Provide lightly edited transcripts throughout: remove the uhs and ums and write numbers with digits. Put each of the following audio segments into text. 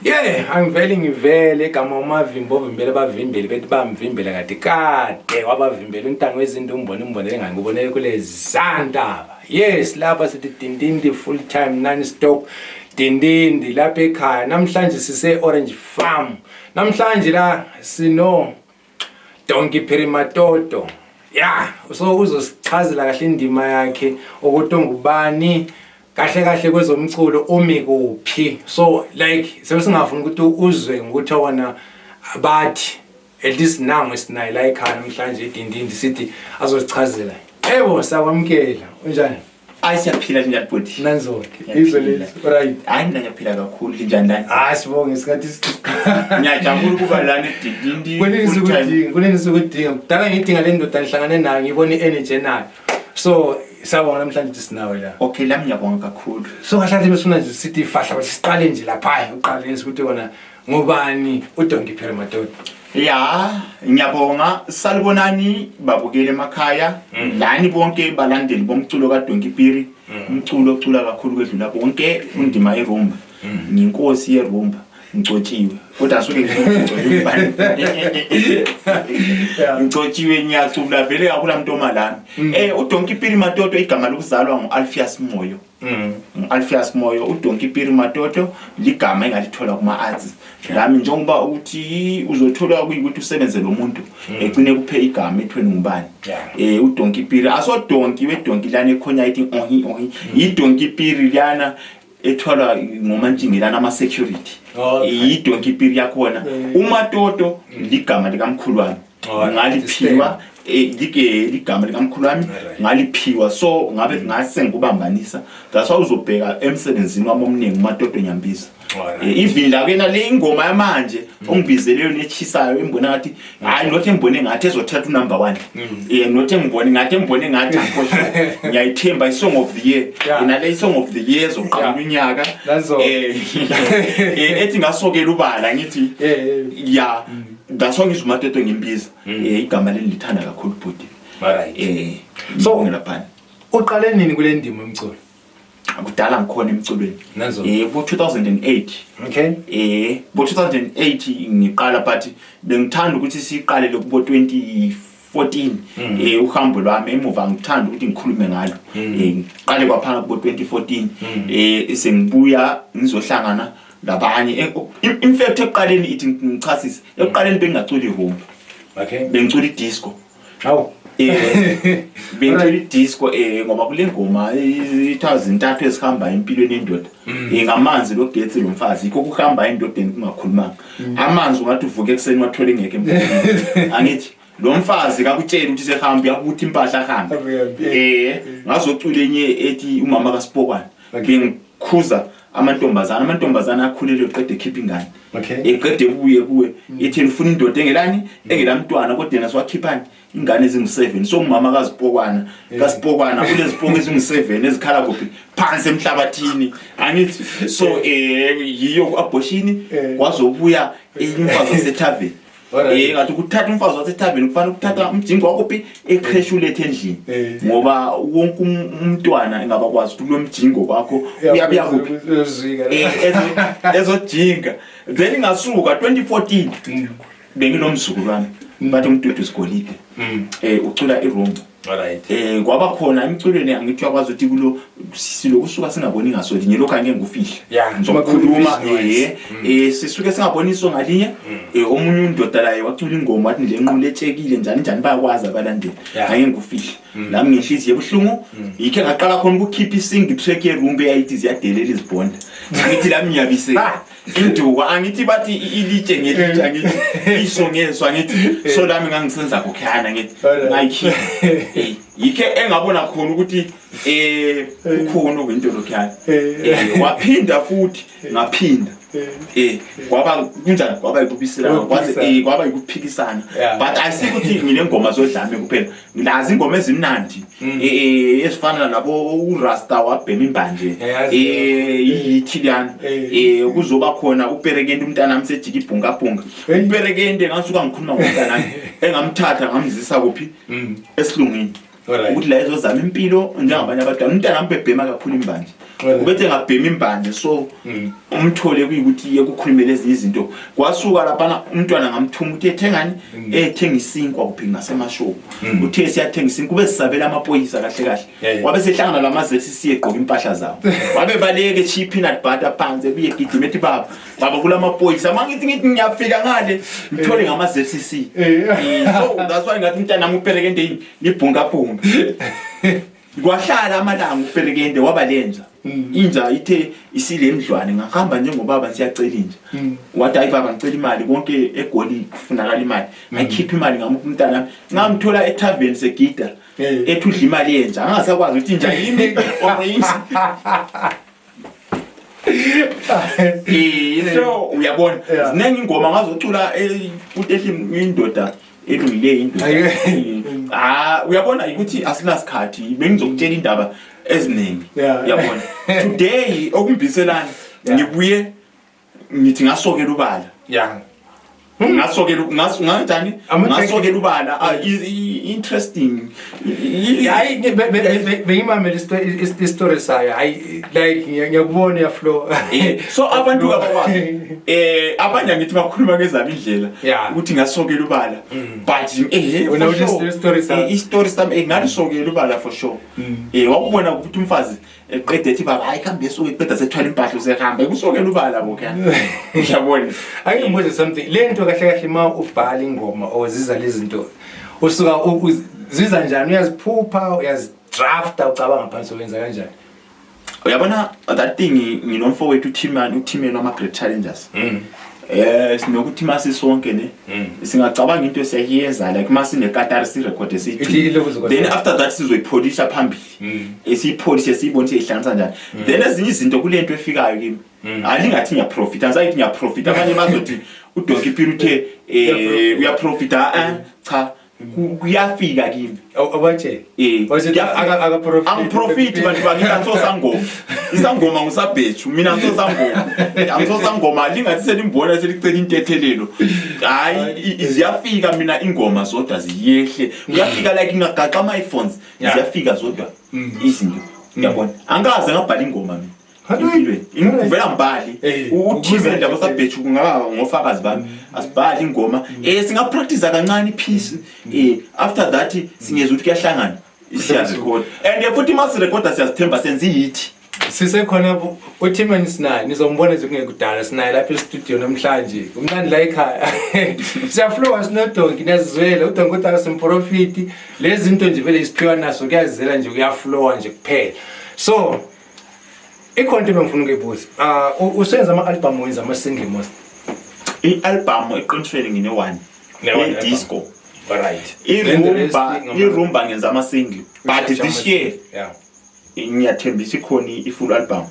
Yeah, angivele igama uMavimbo ovimbele abavimbeli bethi bamvimbela kade wabavimbela intanga wezinto umbonele ngangibonele kule zantaba. Yes, lapha sithi Dindindi full time non stop Dindindi lapha ekhaya. Namhlanje sise Orange Farm. Namhlanje la sino Donkey Perimatoto. Yeah, so uzosichazela kahle indima yakhe ukuthi ongubani kahle kwezomculo umi kuphi. So like sesingafuna ukuthi uzwe ukuthi wona bathi at least nangu esinayi la ekhaya namhlanje eDindindi sithi azosichazela. Yebo sakwamkela unjani? Siyaphila njani bhuti? Nanzonke. Izwe lezi. Right. Hayi mina ngiyaphila kakhulu njani ndani? Sibonge isikhathi ngiyajabula ukuba lana eDindindi. Kunenisa ukudinga. Dala ngidinga le ndoda nihlangane nayo ngibona i-energy nayo. So sabona namhlanje sinawe la. Okay, lami ngiyabonga kakhulu. So kahle besifuna nje sithi fahla bathi siqale nje lapha uqale ukuthi wona ngubani uDonkey Perimatoto. Ya, ngiyabonga salibonani babukele emakhaya lani bonke balandeli bomculo kaDonkey Piri. Umculo ocula kakhulu kwedlula bonke undima eRumba. Ngiyinkosi yeRumba. Ngcotshiwe kodwa asuke ngicula ngcotshiwe ngiyacula vele akula muntu omalana uDonkey Perimatoto igama lokuzalwa nguAlpheus Moyo Alpheus Moyo uDonkey Perimatoto ligama engalithola kuma arts ngami njengoba uthi uzothola ukuthi usebenze lo muntu egcine kuphe igama ethweni ngubani uDonkey Piri aso donkey wedonkey lana ekhonya ithi ohi iDonkey Piri lana ethola ngomantshingelana ama security iDonkey Piri yakhona uMatoto ligama likamkhulu wami ngaliphiwa ligama likamkhulu wami ngaliphiwa so ngabe ngase ngikubambanisa that's why uzobheka emsebenzini wami omningi uMatoto Nyambisa ivila kena le ingoma yamanje ongibizeleyo nechisayo imbona ngathi hayi nothi ngibone ngathi ezothatha unumber 1 nothi ngibone ngathi akhosho ngiyayithemba isong of the year inale isong of the year zoqala unyaka ethi ngasokela ubala ngithi ya that's why ngizuMatoto ngimbiza igama leli lithanda kakhulu bhuti so ngelaphana uqale nini kule ndima yomculo? Akudala ngikhona emculweni bo 2008 okay bo 2008 ngiqala but bengithanda ukuthi siqale lokubo 2014 uhambo lwami emuva ngithanda ukuthi ngikhulume ngalo ngiqale kwaphanga kubo 2014 sengibuya ngizohlangana labanye in fact eqaleni ithi ngichasisa eqaleni bengaculi iRumba okay bengicula idisco bengicula disco ngoba kule ngoma 2003 esihamba empilweni endoda ngamanzi logetsi lomfazi ikho kuhamba endodeni kungakhulumanga amanzi ungathi uvuke ekseni wathole ngeke emphefumulweni angithi lo mfazi akakutshela ukuthi sehamba yakuthi impahla hamba ngazocula enye ethi umama kaSipokwane bengikhuza amantombazana akhulele eqede ekhipha ingane eqede kuye ethi ufuna indoda engelani engelamntwana kodwa yena swakhiphani ingane ezingu7 so umama kaSipokwana kulezi zipongo ezingu7 ezikhala kuphi phansi emhlabathini angithi so yiyo abortion kwazobuya imfazi waseThaveni ngathi ukuthatha umfazi waseThaveni kufanele ukuthatha umjingo wakophi ecrashulate endlini ngoba wonke umntwana engabakwazi ukuthi lo mjingo wakho uyabuya kuphi ezojinga then ngasuka 2014 benginomzukulu wami bathi umdudu sigolide ucula iRumba alright kwaba khona imiculweni angithi uyakwazi ukuthi kulo silokusuka singaboni ngasolinye lokho angeke ngufihla ngizokhuluma sisuke singaboni iso ngalinye omunye undoda la wacula ingoma wathi lenqule etshekile njani bayakwazi abalandeli angeke ngufihla nami ngenhliziyo ebuhlungu yikhe ngaqala khona ukukhipha isingi track yeRumba eyayithi ziyadelela izibhonda ngithi lami ngiyabiseka induka angithi bathi ilitshe ngelitshe angithi isongezwa ngithi so lami ngangisenza kokhana ngithi ngayikhipha yikhe engabona khona ukuthi ukhona kwento lokhana waphinda futhi ngaphinda kwaba kunjani kwaba ikubisela kwaze kwaba ikuphikisana but asikuthi ngile ngoma zodlame kuphela ngilazi ingoma ezimnandi ezifana nabo uRasta wabhema imbanje yithilana kuzoba khona uPerekende umntana nami sejika ibhungabhunga uPerekende ngasuka ngikhuluma ngomntana engamthatha ngamzisa kuphi esilungwini ukuthi la ezozama impilo njengabanye abantwana umntana nami bebhema kakhulu imbanje ubethe ngabhema imbanje so umthole kuyikuthi ekukhulumela ezinye izinto kwasuka lapha umntwana ngamthuma ukuthi ethengani ethenga isinkwa kuphinga nasemashop uthe siyathenga isinkwa kube sisabela amaphoyisa kahle kahle wabe sehlangana lama-ZCC egqoka impahla zawo wabe baleke cheap peanut butter phansi buye gidima ethi baba kulamaphoyisa mangithi ngiyafika ngale ngithole ngama-ZCC so that's why ngathi umntana nami uperekende yini libhungabhunga kwahlala amalanga uperekende wabalenza inja ithe isilemdlwane ngahamba njengobaba siyacela inja wathi hayi baba ngicela imali konke egoli kufunakala imali ngayikhipha imali ngamupha umntana ngamthola etavern segida ethi udla imali yenja angasakwazi ukuthi inja yimi orange so uyabona zinenge ingoma ngazocula ukuthi indoda elungile indoda uyabona ukuthi asinasikhathi bengizokutshela indaba eziningi uyabona today okumbiselana ngibuye ngithi ngasokela ubala ngasokela ubala interesting hayi bengimamela isitory sayo hayi like ngiyakubona ya flow so abantu abakwazi abanye ngithi bakhuluma ngezabo indlela ukuthi ngasokela ubala but isitory sami ngathi sokela ubala for sure wakubona ukuthi umfazi eqede ethi baba hayi kambe esuke eqeda sethwala impahla usehamba ukusokela ubala bokhana uyabona ayimbuze something lento kahle kahle ma ubhala ingoma oziza lezi zinto usuka ziza njani uyaziphupha uyazidrafta ucabanga phansi wenza kanjani uyabona that thing nginomfowethu uTimeni wama Great Challengers sinokuthi mase sonke ne singacabanga into esiyenza like mase neKatar si record esithi then after that sizoyipolisha phambili esiyipolishe siyibonise ihlanganisa njani then ezinye izinto kulento efikayo kimi alingathi ngiyaprofita angisayithi ngiyaprofita abanye bazothi uDonkey Phiri uthe uyaprofita cha kuyafika kimi abatshe angiprofit bantu bangikanso sangoma isangoma ngusabhechu mina ngiso sangoma lingathi selimbona selicela intethelelo hayi iziyafika mina ingoma zodwa ziyehle uyafika like ngagaqa ama iPhones ziyafika zodwa izinto uyabona angaze ngabhala ingoma mina impilweni ngivela mbali uThimeni ndaba sabhechu kungaba ngofakazi bami asibhali ingoma singapractice kancane piece after that singeza ukuthi kuyahlangana siyarecord and futhi mase recorder siyazithemba senza ihit sisekhona uThimeni sinaye nizombona nje kungekudala sinaye lapha e-studio namhlanje umnandi la ekhaya siyaflow sinoDonkey nezizwele uDonkey uthi akasimprofit lezi zinto nje vele isiphiwa naso kuyazela nje kuyaflow nje kuphela so ikhonto engifuna ukuyibuza usenza ama-album wenza ama-single most i-album eqinisweni ngine-1 disco right irumba ngenza ama-single but this year ngiyathembisa ikhona i-full album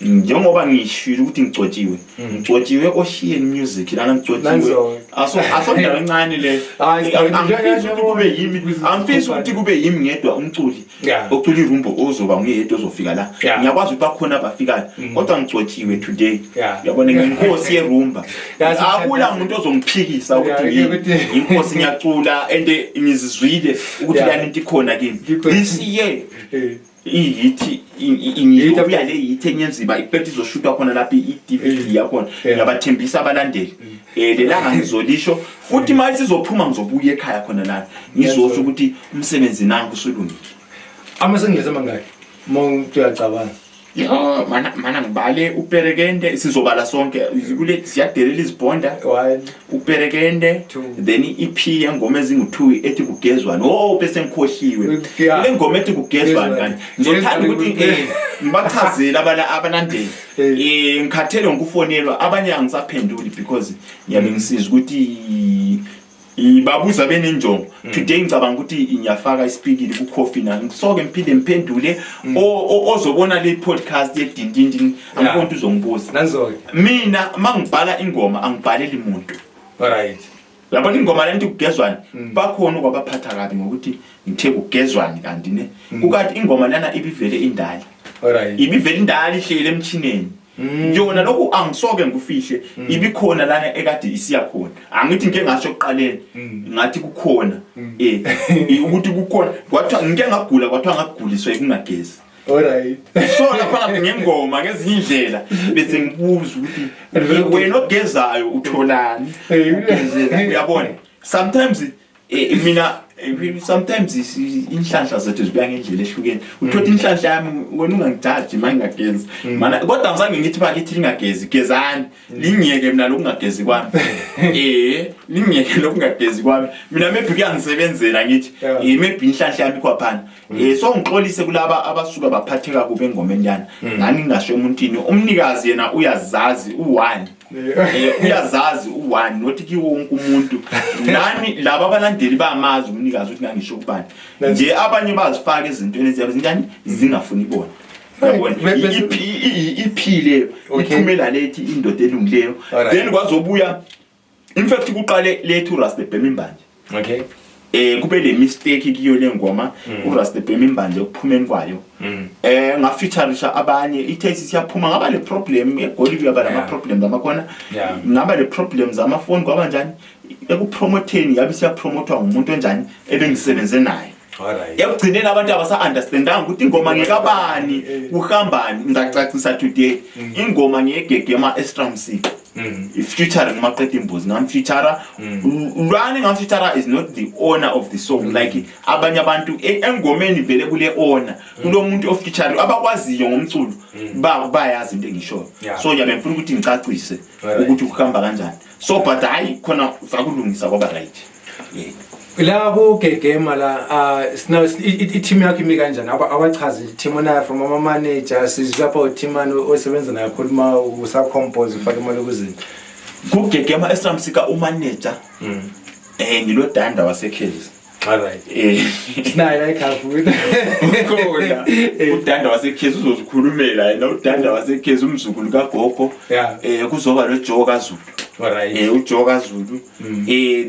njengoba ngishilo ukuthi ngigcotshiwe Ocean Music lana ngigcotshiwe asondawo encane le angifisi ukuthi kube yimi ngedwa umculi ocula irumbo ozoba nguyedwa ozofika la ngiyakwazi ukuthi bakhona abafikayo kodwa ngigcotshiwe today uyabona nginkosi yerumba akula umuntu ozongiphikisa ukuthi inkosi ngiyacula and ngizizwile ukuthi lana into ikhona kimi this year iyithi ingiyobuya le yithi enyenziba iqedwe izoshootwa khona lapha i-DVD yakhona ngiyabathembisa abalandeli lelanga ngizolisho futhi manje sizophuma ngizobuya ekhaya khona la ngizosho ukuthi umsebenzi nangu usulungile amasengeza mangaki umuntu uyacabanga mana ngibale uperekende sizobala sonke kule siyadelela izibhonda uperekende then EP yengoma ezingu2 ethi kugezwana bese ngikhohliwe le ngoma ethi kugezwana kanti ngizothanda ukuthi ngibachazela abanandeli ngikhathele ngokufonelwa abanye angisaphenduli because ngiyabe ngisiza ukuthi ibabuza benenjongo today ngicabanga ukuthi ngiyafaka isipikili ku coffee na ngisoke ngiphinde ngiphendule ozobona le podcast yedindindi angibona ukuthi uzongibuza nanzoke mina mangibhala ingoma angibhaleli umuntu right yabona ingoma lento kugezwana bakhona okwabaphatha kabi ngokuthi ngithe kugezwana kanti ne kukathi ingoma lana ibivele indala right ibivele indala ihlele emchineni yona lokhu angisoke ngufihle ibikhona lana ekade isiya khona angithi ngeke ngasho kuqaleni ngathi kukhona ukuthi kukhona kwathiwa ngike ngagula kwathiwa ngaguliswa ukungagezi Alright. So lapha ngengoma ngezinye indlela bese ngibuza ukuthi wena ogezayo utholani uyabona sometimes mina sometimes inhlanhla zethu zibuya ngendlela ehlukene uthola inhlanhla yami wena ungangijaji manje ngageza mana kodwa ngizange ngithi bakithi lingagezi gezani lingiyeke mina lokungagezi kwami lingiyeke lokungagezi kwami mina maybe kuyangisebenzela ngithi maybe inhlanhla yami kwaphana so ngixolise kulaba abasuka baphatheka kube engomeni yana ngani ngingasho emuntini umnikazi yena uyazazi u1 uyazazi u1 nothi ki wonke umuntu nani laba abalandeli bamazi umnikazi uthi ngangisho kubani nje abanye bazifaka ezintweni eziyazinjani zingafuni ibona yabona iphile iphumela lethi indoda elungileyo then kwazobuya in fact kuqale lethu Rasta Bhemimbanje okay kube le mistake kiyo lengoma uRasta Bhemimbanje ukuphumeni kwayo ngafeatureisha abanye ithesis siyaphuma ngaba le problem eGolide yaba la problems amakhona ngaba le problems amafoni kwaba njani ekupromoteni yabe siyapromotwa ngumuntu onjani ebengisebenze naye ekugcineni abantu abasa understandanga ukuthi ingoma ngekabani uhambani ngizacacisa today ingoma ngiyegegema eStramsik featuring Maqeda Imbuzi ngamfeature Lwani ngamfeature is not the owner of the song like abanye abantu engomeni vele kule owner kulo muntu ofeature abakwaziyo ngomculo bayazi into engisho so yabe ngifuna ukuthi ngicacise ukuthi ukuhamba kanjani so but hayi khona sakulungisa kwaba right la kugegema la sina i-team yakho imi kanjani abachazi i-team onayo from ama managers sizapha u-team osebenza nayo khuluma usacompose ufake imali kuzinto kugegema eStramsika umanager ngilodanda waseKhezi alright sinayo la ikhafu khona udanda waseKhezi uzozikhulumela yena udanda waseKhezi umzukulu kaGogo kuzoba lo Joka Zulu alright uJoka Zulu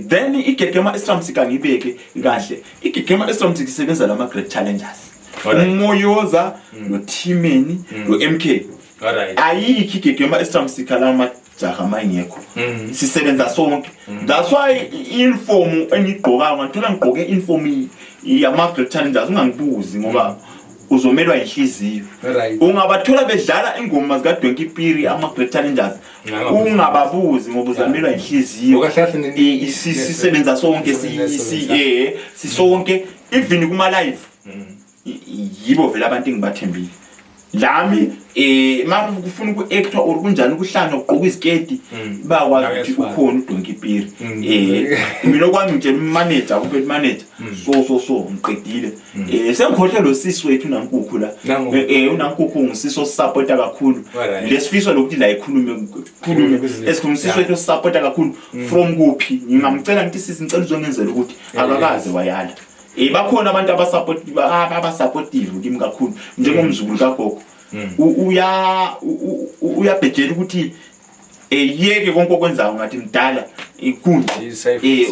then igegema eStramsika ngibeke kahle igegema eStramsika isebenza lama great challengers uMoyoza noThimeni noMK alright ayikho igegema eStramsika lama jaha mayingekho sisebenza sonke that's why inform engigqoka ngithola ngigqoke inform yama great challengers ungangibuzi ngoba uzomelwa inhliziyo ungabathola bedlala ingoma zika Donki Piri ama great challengers ungababuzi ngoba uzamelwa inhliziyo sisebenza sonke sisonke even kuma live yibo vele abantu engibathembile lami manje ukufuna ukuactor or kunjani ukuhlanga ugqoka iziketi bakwazi ukuthi ukhona uDonki Piri mina kwami nje manager ubet manager so ngiqedile sengikhohle lo sisi wethu uNankukhu la uNankukhu ngisiso supporta kakhulu lesifiso lokuthi la ikhulume esikhuluma sisi wethu supporta kakhulu from kuphi ngingamcela ngithi sisi ngicela uzongenzela ukuthi akakaze wayala bakhona abantu abasupportive kimi kakhulu njengomzukulu kaGogo uyabhejela ukuthi yeke konke okwenzayo ngathi mdala ikunje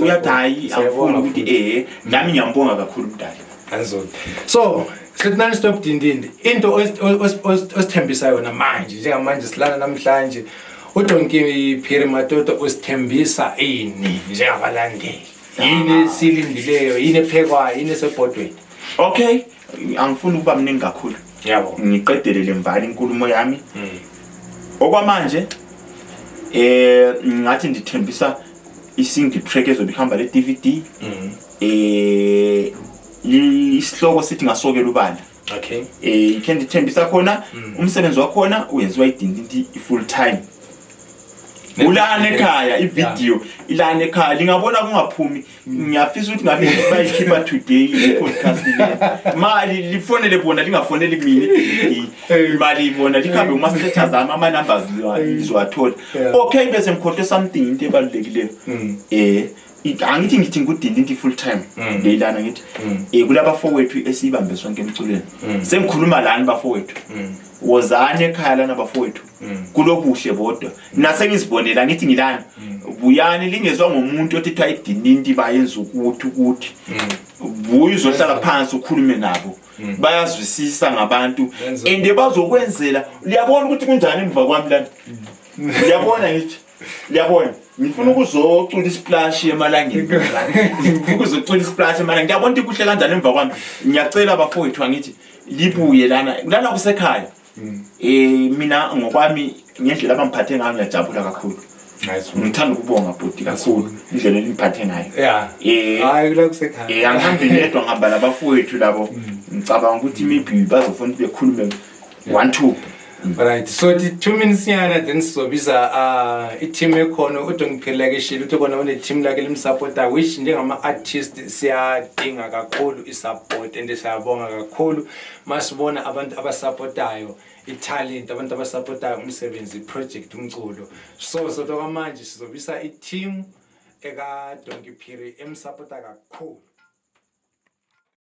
uyathayi afuna ukuthi nami ngiyambonga kakhulu mdala anzolo so Sitnani stop dindindi into osithembisa yona manje njengamanje silana namhlanje uDonki Piri Matoto usithembisa ini njengabalandeli yini silindileyo yini ephekwayo yini esebhodweni okay angifuni ukuba mningi kakhulu yabo ngiqedelele mvali inkulumo yami okwamanje ngathi ndithembisa isingle track ezobihamba le DVD isihloko sithi ngasokela ubala okay ikhe ndithembisa khona umsebenzi wakhona uyenziwa idindindi full time ulana ekhaya ivideo ilana ekhaya lingabona kungaphumi ngiyafisa ukuthi ngabe bayikhipha today i-podcast mali lifonele bona lingafoneli kimi mali ibona likhambe kuma status ama numbers izwathola okay bese ngikhohle something into ebalulekileyo angithi ngudindindi full time lelana ngithi kulaba fowethu esibambe sonke emculweni sengikhuluma lana bafowethu wozane ekhaya lana bafowethu kulobuhle bodwa nasengizibonela ngithi ngilana buyani lingezwa ngomuntu othithwa idindindi bayenza ukuthi buyi uzohlala phansi ukhulume nabo bayazwisisa ngabantu ende bazokwenzela liyabona ukuthi kunjani emva kwami lana liyabona ngithi liyabona ngifuna ukuzocula isplash emalangeni ngifuna ukuzocula isplash emalangeni ngiyabona ukuthi kuhle kanjani emva kwami ngiyacela abafowethu ngithi libuye lana kusekhaya mina ngokwami ngendlela abamphathe ngayo ngiyajabula kakhulu. Ngithanda ukubonga bhuti kakhulu indlela elimphathe ngayo. Hayi kula kusekhaya. Angihambi nedwa ngihamba labafowethu labo. Ngicabanga ukuthi maybe bazofuna ukuthi bekhulume 1-2. Right, so 2 minutes yana then sizobiza i-team ekhona uDongiphile ke shilo ukuthi bona une team lakhe limsupporta which njengama artist siyadinga kakhulu isupport and siyabonga kakhulu masibona abantu abasupportayo italent abantu abasupportayo umsebenzi project umculo so kwamanje sizobisa i-team eka Dongiphile emsupporta kakhulu.